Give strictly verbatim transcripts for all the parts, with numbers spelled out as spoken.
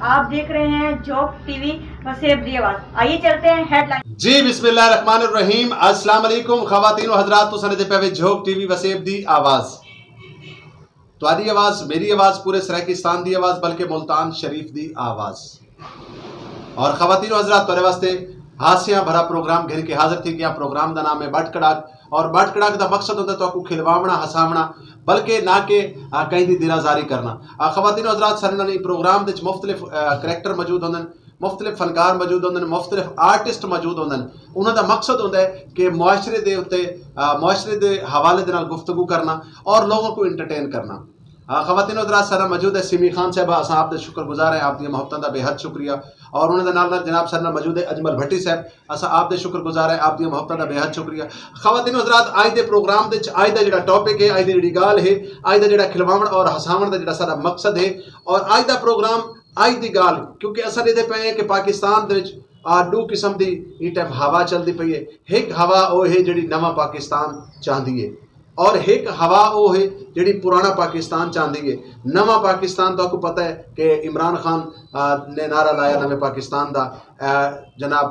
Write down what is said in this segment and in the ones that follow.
آپ دیکھ رہے ہیں جھوک ٹی وی وسیب دی آواز۔ آئیے چلتے ہیں ہیڈ لائن۔ جی، بسم اللہ الرحمن الرحیم۔ السلام علیکم خواتین و حضرات، تساں ݙیہدے پئے وے جھوک ٹی وی وسیب دی آواز۔ تہاݙی آواز، میری آواز، پورے سرائیکستان دی آواز، بلکہ ملتان شریف دی آواز۔ اور خواتین و حضرات، تہاݙے واسطے ہاسیاں بھرا پروگرام گھن کے حاضر تھی ڳیا۔ پروگرام دا نام ہے ٻٹ کڑاک، اور ٻٹ کڑاک دا مقصد ہوندا ہے تہاکوں کھلواوݨا، ہساوݨا، بلکہ نہ کہ، آ، کہیں دی دل آزاری کرنا۔ آ، خواتین و حضرات، ساݙے نال ایں پروگرام دے وچ مختلف، آ، کریکٹر موجود ہوندن، مختلف فنکار موجود ہوندن، مختلف آرٹسٹ موجود ہوندن۔ انہاں دا مقصد ہوندا ہے کہ معاشرے دے اُتے، آ، معاشرے دے حوالے دے نال گفتگو کرنا اور لوگوں کو انٹرٹین کرنا۔ آ، خواتین و حضرات، ساݙے نال موجود ہے سیمی خان صاحبہ، اساں آپ دے شکر گزار ہیں، آپ دیاں محبتاں دا بے حد شکریہ۔ اور انہاں دے نال نال جناب ساݙے نال موجود ہے اجمل بھٹی صاحب، اساں آپ دے شکر گزار ہیں، آپ دیاں محبتاں دا بے حد شکریہ۔ خواتین و حضرات، اڄ دے پروگرام دے وچ اڄ دا جڑا ٹاپک ہے، اڄ دی جڑی ڳالھ ہے، اڄ دا جڑا کھلواوݨ اور ہساوݨ دا جڑا ساݙا مقصد ہے، اور اڄ دا پروگرام، اڄ دی ڳالھ، کیونکہ اساں ݙیہدے پئے ہیں کہ پاکستان دے وچ، آ، ݙو قسم دی ایں ٹائم ہوا چلدی پئی ہے۔ ہک ہوا او ہے جڑی نواں پاکستان چاہندی ہے، اور ہک ہوا او ہے جڑی پراݨا پاکستان چاہندی ہے۔ نواں پاکستان، تہاکوں پتہ ہے کہ عمران خان، آ، نے نعرہ لایا نویں پاکستان دا۔ آ، جناب،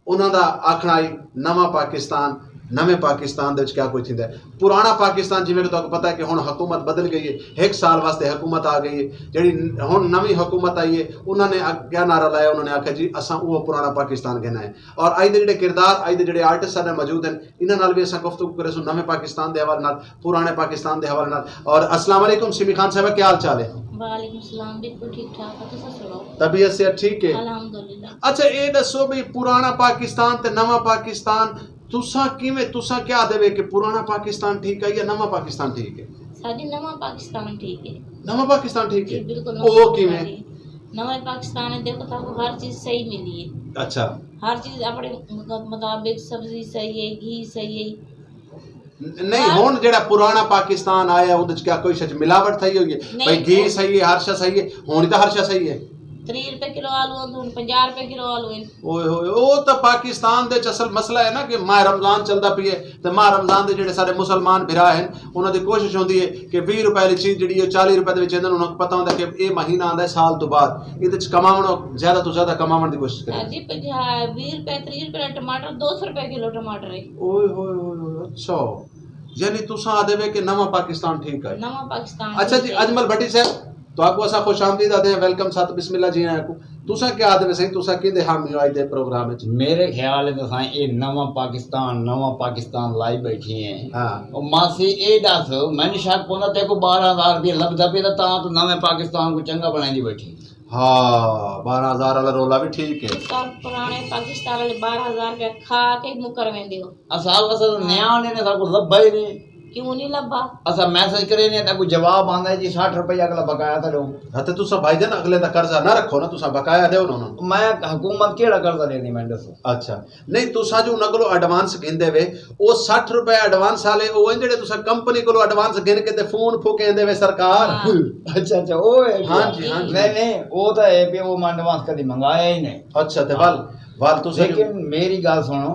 انہاں دا آکھݨا ہئی نواں پاکستان، نویں پاکستان دے وچ کیا کچھ تھیندا ہے۔ پراݨا پاکستان، جیویں کہ تہاکوں پتہ ہے کہ ہݨ حکومت بدل ڳئی ہے، ہک سال واسطے حکومت آ ڳئی ہے، جڑی ہݨ نویں حکومت آئی ہے، انہاں نے آ-، کیا نعرہ لایا؟ انہاں نے آکھیا جی اساں اوہو پراݨا پاکستان گھن آئے ہیں۔ اور اڄ دے جڑے کردار، اڄ دے جڑے آرٹسٹ ساݙے نال موجود ہن، انہاں نال وی اساں گفتگو کریسوں نویں پاکستان دے حوالے نال، پراݨے پاکستان دے حوالے نال۔ اور السلام علیکم سیمی خان صاحبہ، کیا حال چال ہے؟ وعلیکم السلام، بالکل ٹھیک ٹھاک ہے، تساں سݨاؤ؟ طبیعت صحت ٹھیک ہے؟ الحمدللہ۔ اچھا، اے ݙسو بھئی پراݨا پاکستان تے نواں پاکستان، تساں کیویں، تساں کیا آہدے وے کہ پراݨا پاکستان ٹھیک ہے یا نواں پاکستان ٹھیک ہے؟ ساݙی نواں پاکستان ٹھیک ہے۔ نواں پاکستان ٹھیک جی، ہے؟ بالکل او نواں کیویں؟ پاکستان ہی۔ نویں پاکستان ہے، دیکھو تہاکوں ہر چیز صحیح ملی ہے۔ اچھا۔ ہر چیز اپݨے مطابق، سبزی صحیح ہے، گھی صحیح ہے۔ نہیں، ہر ہݨ جڑا پراݨا پاکستان آیا، اُس وچ کیا کوئی شے ملاوٹ تھئی ہوئی ہے؟ نہیں، بھئی گھی صحیح ہے، ہر شے صحیح ہے، ہݨ تاں ہر شے صحیح ہے۔ تریہہ روپے کلو آلو ہن، ہݨ پنجاہ روپے کلو آلو ہن۔ اوئے ہوئے، او تاں پاکستان دے وچ اصل مسئلہ ہے نا کہ ماہ رمضان چلدا پئی ہے، تے ماہ رمضان دے جڑے سارے مسلمان بھرا ہن، انہاں دی کوشش ہوندی ہے کہ ویہہ روپے والی چیز جڑی ہے، چالیہہ روپے دے وچ ایندے، انہاں کوں پتہ ہوندا کہ اے مہینہ آندا ہے سال توں بعد، ایندے وچ کماوݨ، زیادہ توں زیادہ کماوݨ دی کوشش کرے۔ جی، پنجاہ، ویہہ روپے، تریہہ روپے والا ٹماٹر، دو سو روپے کلو ٹماٹر ہے۔ اوئے ہوئے ہوئے ہوئے، اچھا۔ یعنی تساں آہدے وے کہ نواں پاکستان ٹھیک ہے۔ نواں پاکستان اچھا ٹھیک جی، ہے۔ اجمل بھٹی صاحب، تہاکوں اساں خوش آمدید آہدے ہیں، ویلکم، ست بسم اللہ، جی آیاں کوں۔ تساں کیا آہدے وے سائیں، تساں کیندے حامی ہو اڄ دے پروگرام وچ؟ میرے خیال وچ تاں سائیں اے نواں پاکستان، نواں پاکستان لائی بیٹھی ہیں۔ ہاں۔ او ماسی اے ݙس، مینوں شک پوندا تیکوں ٻارہاں ہزار روپیہ لبھدا پیا تاں تاں توں نویں پاکستان کوں چنڳا بݨائیندی بیٹھی۔ ہاں، ٻارہاں ہزار والا رولا وی ٹھیک ہے۔ تساں پراݨے پاکستان والے ٻارہاں ہزار روپیہ کھا کے مکر ویندے ہو۔ اساں، اساں تاں نیا آنے نے، ساکوں لبھا ہی نہیں۔ کیوں نہیں لبھا؟ اساں میسج کرے نے تاں کوئی جواب آندا ہے جی سٹھ روپے اگلا بقایا تاں ݙیو۔ ہاں تے تساں بھائی جان اگلے دا قرضہ نہ رکھو نا، تساں بقایا ݙیو نا انہاں نوں۔ میں حکومت کیڑا قرضہ ݙیندی، میں ݙسو؟ اچھا۔ نہیں، تساں جو انہاں کولوں ایڈوانس گھندے وے، او سٹھ روپے ایڈوانس والے، او ہیں جڑے تساں کمپنی کولوں ایڈوانس گھن کے تے فون پھوکیندے وے سرکار۔ ہاں۔ اچھا، اچھا، او ہے۔ ہاں جی، ہاں جی۔ نہیں، نہیں، او تاں ہے پیا، او میں ایڈوانس کدی منگایا ہی نہیں۔ اچھا، تے ہاں۔ ول، ول تساں جو لیکن میری ڳالھ سݨو،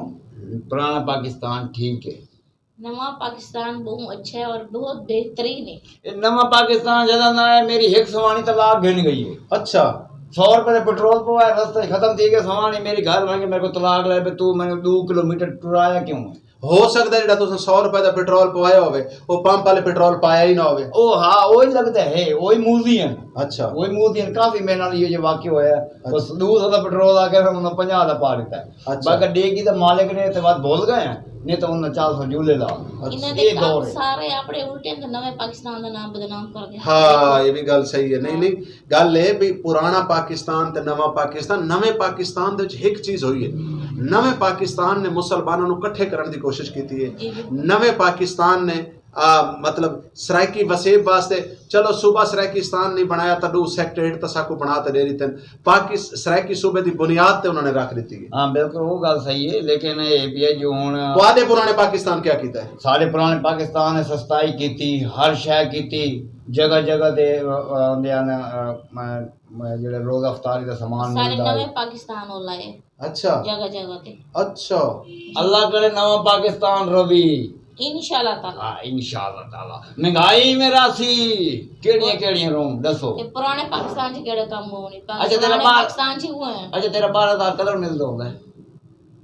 پراݨا پاکستان ٹھیک ہے۔ نواں پاکستان ٻہوں اچھا ہے اور بہت بہترین ہے۔ اے نواں پاکستان جیڑھا نہ ہے، میری ہک سواݨی طلاق گھن ڳئی ہے۔ اچھا۔ سو روپے دے پٹرول پوائے، رستے ختم تھی ڳئے، سواݨی میری گھر ونڄ کے میرے کوں طلاق لے پئی، توں مینوں ݙو کلومیٹر ٹرایا کیوں ہے؟ ہو سڳدا ہے جیڑھا تساں سو روپے دا پٹرول پوایا ہووے، او پمپ والے پٹرول پایا ہی نہ ہووے۔ او ہا، اوہی لڳدا ہے، اوہی موذی ہن۔ اچھا۔ اوہی موذی ہن، کافی میرے نال ایہو جیہا واقعہ ہویا ہے۔ اچھا۔ بس ݙو سو دا پٹرول آ کے انہاں پنجاہ دا پا ݙتا ہے۔ اچھا۔ باقی ݙیگی تاں مالک نے تے وت بھل ڳئے ہیں، نہیں تاں انہاں چار سو جلے لا۔ انہاں دے اے کم دور ہے۔ سارے اپݨے الٹے تے نویں پاکستان دا ناں بدنام کر ڳئے۔ ہاں، اے وی ڳالھ صحیح ہے۔ نہیں، ہاں۔ نہیں، ڳالھ اے بھئی پراݨا پاکستان تے نواں پاکستان، نویں پاکستان دے وچ ہک چیز ہوئی ہے۔ نویں پاکستان نے مسلماناں نوں کٹھے کرݨ دی کوشش کیتی ہے۔ جی، بالکل۔ نویں پاکستان نے، آ، مطلب سرائیکی وسیب واسطے، چلو صوبہ سرائیکستان نہیں بݨایا تاں ݙو سیکٹریٹ تاں ساکوں بݨا تے ݙے ݙتن۔ پاکس-، سرائیکی صوبے دی بنیاد تے انہاں نے رکھ ݙتی ہے۔ ہاں، بالکل، او ڳالھ صحیح ہے، لیکن اے پیا جو ہݨ تہاݙے پراݨے پاکستان کیا کیتا ہے؟ ساݙے پراݨے پاکستان نے سستائی کیتی، ہر شے کیتی، جگہ جگہ تے، آ، آ، آندے ہن، آ، م-، م-، جیڑھے روزہ افطاری دا سامان سارے ملدا ہے۔ نویں پاکستان او لائے۔ اچھا۔ جگہ جگہ تے۔ اچھا۔ اللہ کرے نواں پاکستان روی۔ انشاءاللہ تعالی۔ ہاں، انشاءاللہ تعالی۔ مہنگائی میں راسی کیڑیاں کیڑیاں روم ڈسو۔ تے پرانے پاکستان چ کیڑے کم ہونی؟ اچھا، تیرا پرانے بار- پاکستان چ ہی ہوئے ہیں۔ اچھا، تیرا بارہ ہزار کدھر ملدا ہوندا ہے؟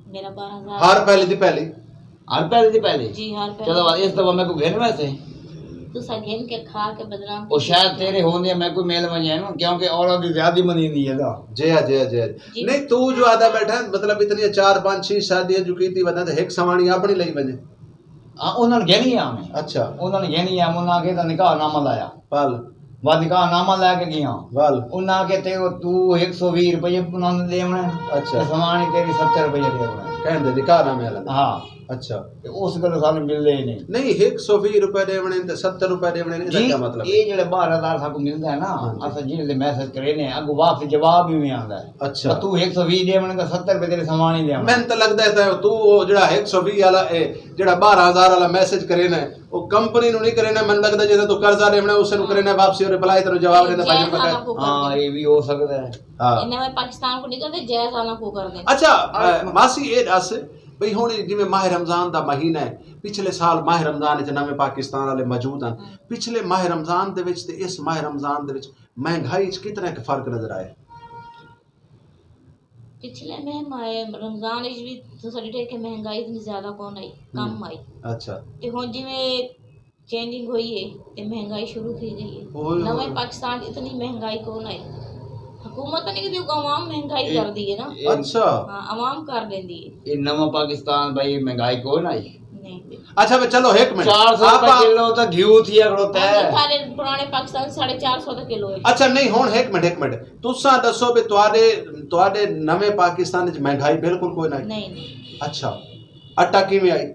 میرا بارہ ہزار۔ ہر پہلی دی پہلی۔ ہر پہلے دی پہلے؟ جی، ہر پہلی۔ چلو، اس دفعہ میرے کو گھن ویسے۔ تسا گھن کے کھا کے بدنام وہ شاید تیرے ہوندے میں کوئی میل ونجے نا، کیونکہ عورت دی زیادہ منی دی ہے نا۔ جی ہاں، جی ہاں، جی ہاں۔ جی۔ نہیں، تو جو آدھا بیٹھا ہے، مطلب اتنی چار پانچ چھ شادیاں جو کیتی وداں تے ہک سواݨی اپݨی لئی ونڄے۔ ہاں، انہاں نے گھنی آ میں۔ اچھا۔ انہاں نے گھنی آ، انہاں کے نکاح نامہ لایا۔ پل۔ وا نکاح نامہ لے کے گیا۔ ول۔ انہاں کے تے تو ایک سو ویہہ روپے انہاں نے دیونے۔ اچھا۔ سواݨی تیری ستر روپے دیونے۔ کہندے نکاح نامے والا۔ ہاں۔ اچھا۔ تے اس گل سانوں ملدے ہی نہیں۔ نہیں، ایک سو ویہہ روپے دیونے تے ستر روپے دیونے، اس دا جی، کیا مطلب ہے؟ یہ جڑے بارہ ہزار ساکو ملدا ہے نا، ہاں جی۔ اساں جن لے میسج کرے نے، اگو واپس جواب ہی میں آندا ہے۔ اچھا۔ تو ایک سو ویہہ دیونے تے ستر روپے تیرے سواݨی دیونے۔ میں تو لگتا ہے تو وہ جڑا ایک سو ویہہ والا اے، جڑا بارہ ہزار والا میسج کرے نے، وہ کمپنی نو نہیں کرے نے، میں لگتا جے تو قرضہ دیونے اسے نو کرے نے واپسی اور رپلائی تیرے جواب دینا جائز پاجن پکا۔ آنا کو ہاں، کر دے۔ یہ بھی ہو سکتا ہے۔ ہاں۔ انہاں میں پاکستان کو نہیں کرتے، جائز آنا کو کر دے۔ اچھا، اے، ماسی اے دس بھئی ہن جویں ماہ رمضان دا مہینہ ہے، پچھلے سال ماہ رمضان وچ نویں پاکستان والے موجود ہیں، پچھلے ماہ رمضان دے وچ تے اس ماہ رمضان دے وچ مہنگائی وچ کتنا ایک فرق نظر آئے؟ پچھلے مہینہ رمضان وچ بھی تساں ڈٹھے کہ مہنگائی اتنی زیادہ کون آئی، کم آئی۔ اچھا۔ تے ہن جویں چینجنگ ہوئی ہے تے مہنگائی شروع تھی گئی ہے۔ اوئے ہوئے۔ نویں پاکستان اتنی مہنگائی کون آئی؟ حکومت نہیں کیونکہ عوام مہنگائی کر دی ہے نا۔ اچھا۔ ہاں، عوام کر دیندی ہے۔ یہ نواں پاکستان بھائی مہنگائی کون آئی؟ نہیں۔ اچھا بھئی چلو ایک منٹ۔ چار سو روپے آپ کلو تو گھیو تھی اگڑو تے۔ سارے پرانے پاکستان ساڑھے چار سو تک کلو ہے۔ اچھا نہیں ہن ایک منٹ، ایک منٹ۔ تساں دسو بھی تواڈے، تواڈے نویں پاکستان وچ مہنگائی بالکل کوئی نہ؟ نہیں، نہیں۔ اچھا۔ اٹا کیویں آئی؟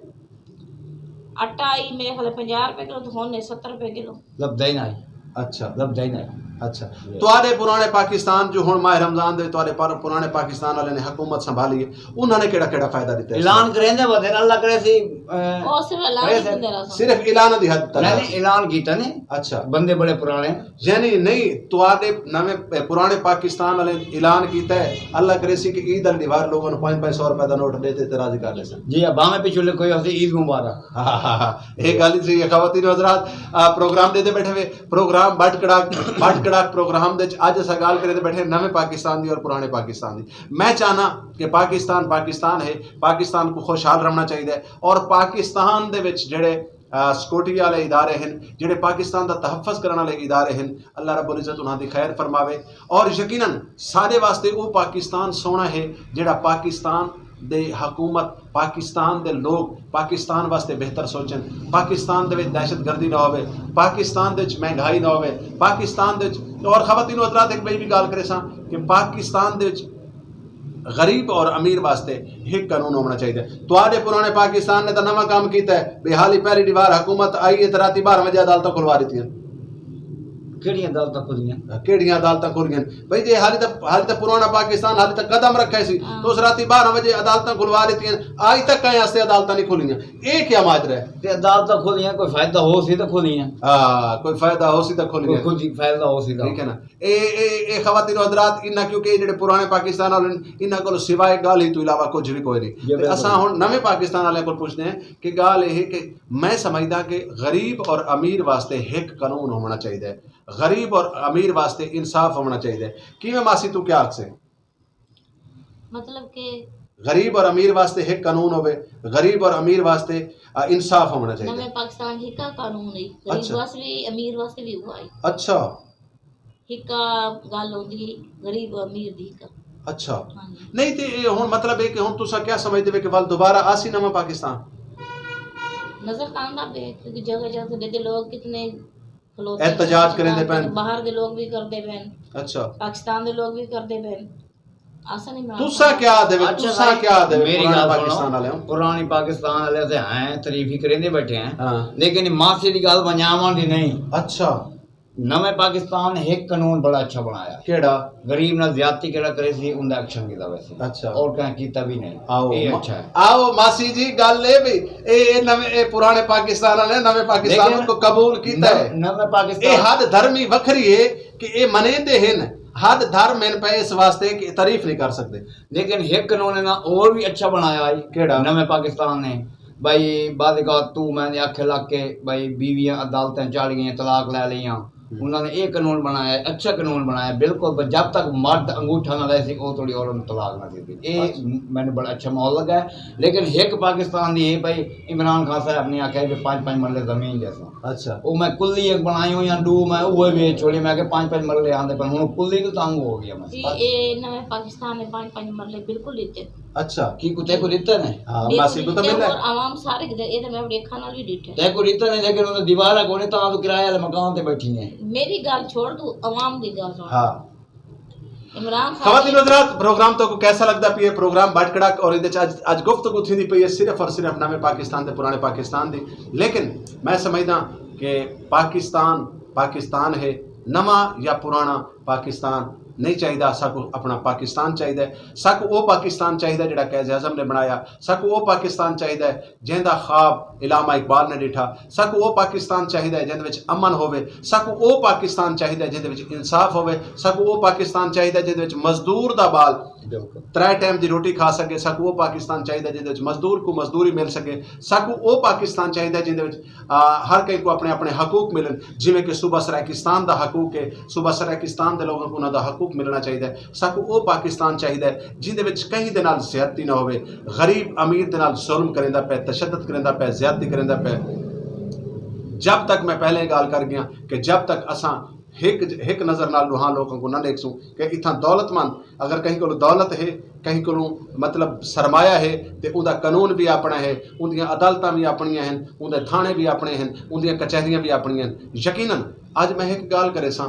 آٹا آئی میرے خیال پنجاہ روپے کلو، تو ہن ہے ستر روپے کلو۔ لبدا ہی نہ آئی۔ اچھا۔ لبدا ہی نہ آئی۔ اچھا۔ تواڈے پرانے پاکستان جو ہن ماہ رمضان دے تواڈے پر-، پرانے پاکستان والے نے حکومت سنبھالی ہے، انہاں نے کیڑا کیڑا فائدہ دیتا ہے؟ اعلان کریندے ودے، اللہ کرے سی، اے، او صرف اعلان کرے ہی سی۔ کریندے رہا۔ صرف اعلان دی حد تک؟ نہیں، نہیں، اعلان کیتا نے۔ اچھا۔ بندے بڑے پرانے۔ یعنی نہیں، تواڈے نویں، پرانے پاکستان والے اعلان کیتا ہے، اللہ کرے سی کہ عید والی دیوار لوگوں نے پانچ پانچ سو روپے دا نوٹ دے تے راضی کر دے سن۔ جی، ابا میں پچھلے کوئی ہوسی عید مبارک۔ ہاں، ہاں، ہاں، ہاں۔ یہ گل سی خواتین و حضرات، آ، پروگرام دے دے بیٹھے ہوئے، پروگرام بٹ کڑاک، بٹ کڑاک پروگرام دے وچ اج اسا گال کرے دے بیٹھے نویں پاکستان دی اور پرانے پاکستان دی۔ میں چاہنا کہ پاکستان پاکستان ہے، پاکستان کو خوشحال رہنا چاہیے اور پاکستان دے وچ جڑے، آ، سیکورٹی والے ادارے ہیں، جڑے پاکستان دا تحفظ کرنے والے ادارے ہیں، اللہ رب العزت انہاں دی خیر فرماوے۔ اور یقیناً سارے واسطے وہ پاکستان سونا ہے جڑا پاکستان دے حکومت، پاکستان دے لوگ پاکستان واسطے بہتر سوچن، پاکستان دے وچ دہشت گردی نہ ہوے، پاکستان دے وچ مہنگائی نہ ہوے، پاکستان دے وچ، اور خواتین و حضرات ایک بئی بھی گال کرے ساں کہ پاکستان دے وچ غریب اور امیر واسطے ایک قانون ہونا چاہیے۔ تواڈے پرانے پاکستان نے تو نواں کام کیتا ہے، بے حالی پہلی دیوار حکومت آئی ہے تو راتی بارہ بجے عدالتاں کھلوا دیتی ہیں۔ کیڑی عدالتاں کھلیاں؟ کیڑیاں عدالتاں کھل گئین؟ بھئی جے حالی تاں، حالی تاں پرانا پاکستان حالی تاں قدم رکھے سی، ہاں۔ تو اس راتی بارہ بجے عدالتاں کھلوا ݙتیاں، آج تک کہیں واسطے عدالتاں نہیں کھلیاں۔ اے کیا ماجرا ہے؟ تے عدالتاں کھلیاں، کوئی فائدہ ہو سی تاں کھلیاں۔ ہاں، کوئی فائدہ ہو سی تاں کوئی کھلیاں۔ خود ہی فائدہ ہو سی تاں۔ ٹھیک ہے نا؟ اے، اے، اے خواتین و حضرات، انہاں کیونکہ اے جڑے پرانے پاکستان والے ہن، انہاں کول سوائے ڳالھ ہی تو علاوہ کچھ بھی کوئی نہیں۔ جی، تے بالکل۔ اساں ہن نویں پاکستان والے کول پوچھدے ہیں کہ ڳالھ اے ہے کہ میں سمجھدا کہ غریب اور امیر واسطے ہک قانون ہونا چاہیدا ہے۔ غریب اور امیر واسطے انصاف ہونا چاہیدا ہے۔ کیویں ماسی تو کیا آکھسے؟ مطلب کہ غریب اور امیر واسطے ہک قانون ہوے، غریب اور امیر واسطے، آ، انصاف ہونا چاہیدا ہے۔ نویں پاکستان ہکا قانون ہے، غریب اچھا۔ واسطے بھی، امیر واسطے بھی ہوا ہے۔ اچھا۔ ہکا گل ہوندی ہے، غریب و امیر دی ہکا۔ اچھا۔ ہاں جی۔ نہیں تے اے ہن مطلب ہے کہ ہن تساں کیا سمجھدے ہو کہ ول دوبارہ آسی نواں پاکستان؟ نظر تاں آندا پئے، کیونکہ جگہ جگہ تے لوگ کتنے کھلوتے احتجاج ہیں، کریندے پئے۔ باہر دے لوگ بھی کردے پئے، اچھا۔ پاکستان دے لوگ بھی کردے پئے۔ آسا نہیں بنا تساں کیا آدھے ہو؟ اچھا تساں بھائی، کیا آدھے ہو؟ میری پرانے ڳالھ پاکستان سݨو، والے ہو؟ پرانے پاکستان والے تے ہیں، تعریف ہی کریندے بیٹھے ہیں۔ ہاں۔ لیکن ماسی دی ڳالھ ونڄاوݨ دی نہیں۔ اچھا۔ نویں پاکستان ہک قانون بڑا اچھا بݨایا۔ کیڑا؟ غریب نال زیادتی کیڑا کرے سی، اوندا ایکشن کیتا ویسی۔ اچھا۔ اور کہیں کیتا بھی نہیں۔ آؤ اے ما-، اچھا ہے۔ آؤ ماسی جی، گل اے بھی، اے، اے نویں، اے پرانے پاکستان والے نویں پاکستان لیکن کو قبول کیتا ہے۔ نو-، نویں پاکستان اے حد دھرمی وکھری ہے کہ اے منیندے ہن، حد دھرم ہن پئے اس واسطے کہ تعریف نہیں کر سکدے۔ لیکن ہک قانون انہاں اور بھی اچھا بݨایا ہے۔ کیڑا؟ نویں پاکستان نے۔ بھائی بعض اوقات تو میں نے آکھے لگ کے بھائی بیویاں عدالتیں چڑھ گئیں، طلاق لے لیاں۔ انہاں نے ایک قانون بنایا ہے، اچھا قانون بنایا ہے بالکل، پر جب تک مرد انگوٹھا نہ لے سی او تھوڑی عورت نوں طلاق نہ دیتی۔ اے میں نے بڑا اچھا ماحول لگا ہے۔ لیکن ایک پاکستان دی ہے بھائی، عمران خان صاحب نے آکھیا ہے کہ پانچ پانچ مرلے زمین دے سوں۔ اچھا۔ او میں کلی ایک بنائی ہوں یا ڈو میں اوہ ویچ چھوڑی، میں کہ پانچ پانچ مرلے آندے پر ہن کلی تو تنگ ہو گیا میں۔ جی، اے نویں پاکستان نے پانچ پانچ مرلے بالکل ڈتے۔ اچھا۔ کی کتے کو ڈتے نے؟ ہاں، ماسی کو تو ملے۔ اور عوام سارے کتے، اے تے میں اپنی اکھاں نال وی ڈٹھے۔ تے کو ڈتے نے، لیکن انہاں دیوارا کونے، تاں تو کرایہ والے مکان تے بیٹھی ہیں۔ میری گل چھوڑ، تو عوام دی گل سن۔ ہاں۔ عمران خان خواتین و حضرات، پروگرام تو کو کیسا لگدا پئی ہے؟ پروگرام بٹ کڑک اور ایندے چ اج، اج گفتگو تھیندی پئی ہے صرف اور صرف نویں پاکستان تے پرانے پاکستان دی۔ لیکن میں سمجھدا کہ پاکستان، پاکستان ہے، نواں یا پرانا پاکستان نہیں چاہیدا۔ ساکو اپنا پاکستان چاہیدا ہے۔ ساکو او پاکستان چاہیدا ہے جڑا قائد اعظم نے بنایا۔ ساکو او پاکستان چاہیدا ہے جیندا خواب علامہ اقبال نے ڈٹھا۔ ساکوں او پاکستان چاہیدا ہے جیندے وچ امن ہووے۔ ساکوں او پاکستان چاہیدا ہے جیندے وچ انصاف ہووے۔ ساکوں او پاکستان چاہیدا ہے جیندے وچ مزدور دا ٻال بالکل۔ ترے ٹائم دی روٹی کھا سڳے۔ ساکوں او پاکستان چاہیدا ہے جیندے وچ مزدور کوں مزدوری مل سڳے۔ ساکوں او پاکستان چاہیدا ہے جیندے وچ، آ، ہر کہیں کوں اپݨے اپݨے حقوق ملن، جیویں کہ صوبہ سرائیکستان دا حقوق ہے۔ صوبہ سرائیکستان دے لوگاں کوں انہاں دا حقوق ملݨا چاہیدا ہے۔ ساکوں او پاکستان چاہیدا ہے جیندے وچ کہیں دے نال زیادتی نہ ہووے، غریب امیر دے نال ظلم کریندا پئے، تشدد کریندا پئے، زیادتی کریندا پئے۔ جب تک، میں پہلے ہی ڳالھ کر ڳیاں کہ جب تک اساں ہک، ہک نظر نال ݙوہاں لوکاں کوں نہ ݙیکھسوں کہ اتھاں دولت مند، اگر کہیں کولوں دولت ہے، کہیں کولوں مطلب سرمایہ ہے، تے اوندا قانون وی اپݨا ہے، اوندیاں عدالتاں وی اپݨیاں ہن، اوندے تھاݨے وی اپݨے ہن، اوندیاں کچہریاں وی اپݨیاں ہن۔ یقیناً اڄ میں ہک ڳالھ کریساں،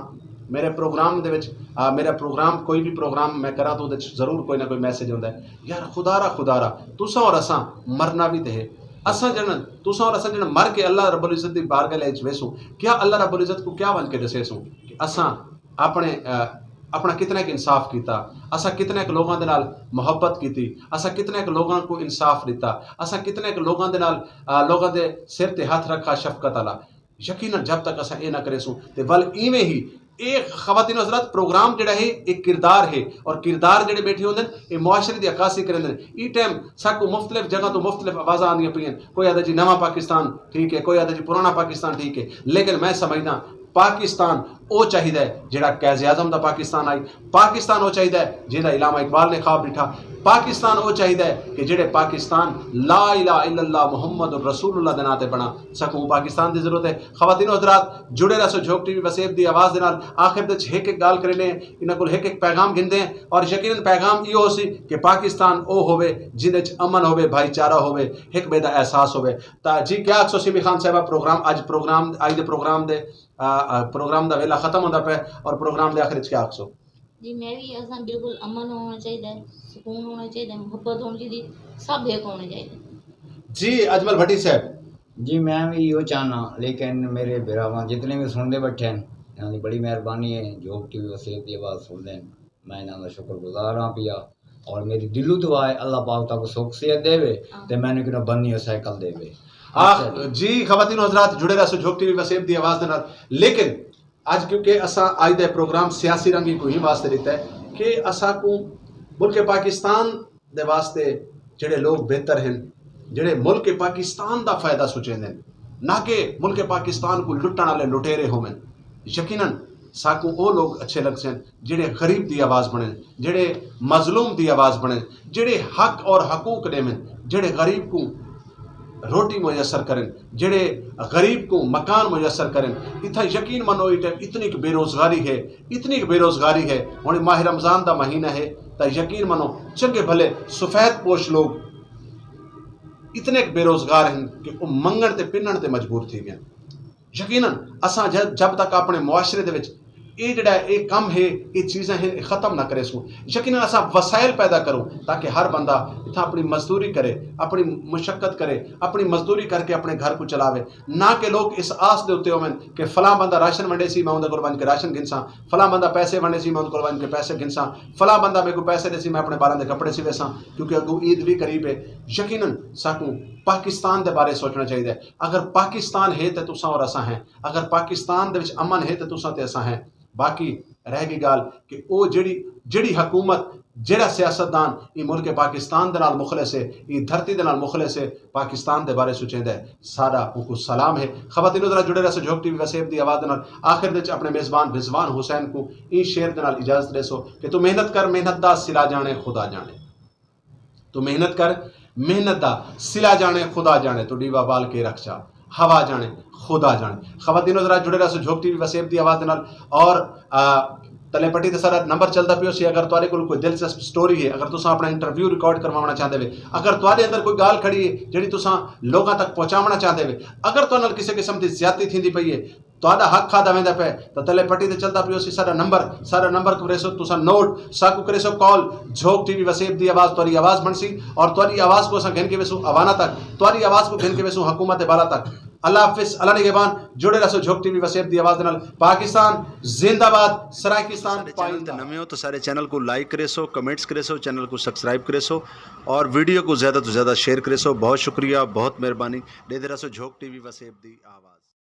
میرے پروگرام دے وچ، آ، میرا پروگرام، کوئی وی پروگرام میں کراں تاں اوندے وچ ضرور کوئی نہ کوئی میسج ہوندا ہے۔ یار خدا را، خدا را، تساں اور اساں مرنا وی تے ہے۔ اساں جݨ، تساں اور اساں جݨ مر کے اللہ رب العزت دی بارگاہ وچ ویسوں، کیا اللہ رب العزت کوں کیا ونڄ کے ݙسیسوں کہ اساں اپݨے، آ، اپݨا کتنا ک انصاف کیتا، اساں کتنے ک لوگاں دے نال محبت کیتی، اساں کتنے ک لوگاں کوں انصاف ݙتا، اساں کتنے ک لوگاں دے نال، آ، لوگاں دے سر تے ہتھ رکھا شفقت آلا۔ یقیناً جب تک اساں اے نہ کریسوں تے ول ایویں ہی اے خواتین و حضرات، پروگرام جڑا ہے، اے کردار ہے، اور کردار جڑے بیٹھے ہوندن، اے معاشرے دی عکاسی کریندن۔ ایں ٹائم ساکوں مختلف جگہ توں مختلف آوازاں آندیاں پئین۔ کوئی آہدا جی نواں پاکستان ٹھیک ہے، کوئی آہدا جی پرانا پاکستان ٹھیک ہے، لیکن میں سمجھداں پاکستان او چاہیدا ہے جڑا قائد اعظم دا پاکستان ہئی۔ پاکستان او چاہیدا ہے جیندا علامہ اقبال نے خواب ݙٹھا۔ پاکستان او چاہیدا ہے کہ جڑے پاکستان لا الہ الا اللہ محمد رسول اللہ دے ناں تے بݨا۔ ساکوں پاکستان دی ضرورت ہے۔ خواتین و حضرات، جڑے رہسو جھوک ٹی وی وسیب دی آواز دے نال۔ آخر دے وچ ہک ہک ڳالھ کریندے ہیں، انہاں کول ہک ہک پیغام گھندے ہیں، اور یقیناً پیغام ایہو ہوسی کہ پاکستان او ہووے جیندے وچ امن ہووے، بھائی چارہ ہووے، ہک ٻئے دا احساس ہووے۔ تاں جی کیا آکھسو سیمی خان صاحبہ، پروگرام اڄ، پروگرام اڄ دے پروگرام دے، آ، آ، پروگرام دا ویلا ختم ہوندا پئے، اور پروگرام دے آخر وچ کیا آکھسو؟ جی میں وی آکھساں بالکل امن ہووݨا چاہیدا ہے، سکون ہووݨا چاہیدا ہے، محبت ہووݨی چاہیدی، سب ہک ہووݨے چاہیدے۔ جی اجمل بھٹی صاحب۔ جی میں وی ایہو چاہناں، لیکن میرے بھراواں جتنے وی سݨدے ٻیٹھے ہن، انہاں دی بڑی مہربانی ہے، جھوک ٹی وی وسیب دی آواز سݨدے ہن، میں انہاں دا شکر گزار ہاں پیا، اور میری دلوں دعا ہے اللہ پاک تہاکوں سکھ صحت ݙیوے تے مینوں کنوں بنی سائیکل ݙیوے۔ آخ، اچھا جی۔ جی خواتین و حضرات، جڑے رہسو جھوک ٹی وی وسیب دی آواز دے نال، لیکن اڄ کیونکہ اساں اڄ دا پروگرام سیاسی رنگ ہی کوئی واسطے ݙتا ہے کہ اساں کوں ملک پاکستان دے واسطے جڑے لوگ بہتر ہن، جڑے ملک پاکستان دا فائدہ سوچیندے ہن، نہ کہ ملک پاکستان کوں لٹݨ والے لٹیرے ہوون۔ یقیناً ساکوں او لوگ اچھے لڳسن جڑے غریب دی آواز بݨن، جڑے مظلوم دی آواز بݨن، جڑے حق اور حقوق ݙیون، جڑے غریب کوں روٹی میسر کرن، جڑے غریب کوں مکان میسر کرن۔ اتھاں یقین منو اے ٹائم اتنی ک بے روزگاری ہے، اتنی ک بے روزگاری ہے۔ ہݨ ماہ رمضان دا مہینہ ہے تاں یقین منو چنڳے بھلے سفید پوش لوگ اتنے ک بے روزگار ہن کہ او منگݨ تے پنݨ تے مجبور تھی ڳئن۔ یقیناً اساں ج-، جب تک اپݨے معاشرے دے وچ اے جڑا اے کم ہے، اے چیزاں ہن، اے ختم نہ کریسوں، یقیناً اساں وسائل پیدا کروں تاکہ ہر بندہ اتھاں اپݨی مزدوری کرے، اپݨی مشقت کرے، اپݨی مزدوری کر کے اپݨے گھر کوں چلاوے، نہ کہ لوگ اس آس دے اتے ہوون کہ فلاں بندہ راشن ونڈیسی، میں اوندے کول ونڄ کے راشن گھنساں، فلاں بندہ پیسے ونڈیسی، میں اوندے کول ونڄ کے پیسے گھنساں، فلاں بندہ میکوں پیسے ݙیسی، میں اپݨے ٻالاں دے کپڑے سویساں، کیونکہ اڳوں عید وی قریب ہے۔ یقیناً ساکوں پاکستان دے بارے سوچݨا چاہیدا ہے۔ اگر پاکستان ہے تے تساں اور اساں ہیں، اگر پاکستان دے وچ امن ہے تے تساں تے اساں ہیں۔ باقی رہ ڳئی ڳالھ کہ او جڑی، جڑی حکومت جیڑھا سیاستدان ایں ملک پاکستان دے نال مخلص ہے، ایں دھرتی دے نال مخلص ہے، پاکستان دے بارے سوچیندا ہے، ساݙا اونکوں سلام ہے۔ خواتین و حضرات، جڑے رہسو جھوک ٹی وی وسیب دی آواز دے نال۔ آخر دے وچ اپݨے میزبان رضوان حسین کوں ایں شعر دے نال اجازت ݙیسو کہ توں محنت کر، محنت دا صلہ ڄاݨے خدا ڄاݨے۔ توں محنت کر، محنت دا صلہ ڄاݨے خدا ڄاݨے، توں ݙیوا ٻال کے رکھ چا، ہوا ڄاݨے خدا ڄاݨے۔ خواتین و حضرات، جڑے رہسو جھوک ٹی وی وسیب دی آواز دے نال۔ اور آ، تلے پٹی تے ساݙا نمبر چلدا پیو سی، اگر تہاݙے کول کوئی دلچسپ سٹوری ہے، اگر تساں اپݨا انٹرویو ریکارڈ کرواوݨا چاہندے وے، اگر تہاݙے اندر کوئی ڳالھ کھڑی ہے جیڑھی تساں لوکاں تک پہنچاوݨا چاہندے وے، اگر تہاݙے نال کسے قسم دی زیادتی تھیندی پئی ہے، تہاݙا حق کھادا ویندا پئے، تاں تلے پٹی تے چلدا پیو سی ساݙا نمبر، ساݙا نمبر کریسو تساں نوٹ، ساکوں کریسو کال۔ جھوک ٹی وی وسیب دی آواز تہاݙی آواز بݨسی، اور تہاݙی آواز کوں اساں گھن کے ویسوں اواناں تک، تہاݙی آواز کوں گھن کے ویسوں حکومت بالا تک۔ اللہ حافظ، اللہ نگہبان۔ جڑے رہسو جھوک ٹی وی وسیب دی آواز دے نال۔ پاکستان زندہ باد، سرائیکستان ساݙے چینل تے پائندہ۔ نویں ہو تاں ساݙے چینل کوں لائک کریسو، کمنٹس کریسو، چینل کوں سبسکرائب کریسو اور ویڈیو کوں زیادہ توں زیادہ شیئر کریسو۔ بہت شکریہ، بہت مہربانی۔ ݙیہدے رہسو جھوک ٹی وی وسیب دی آواز۔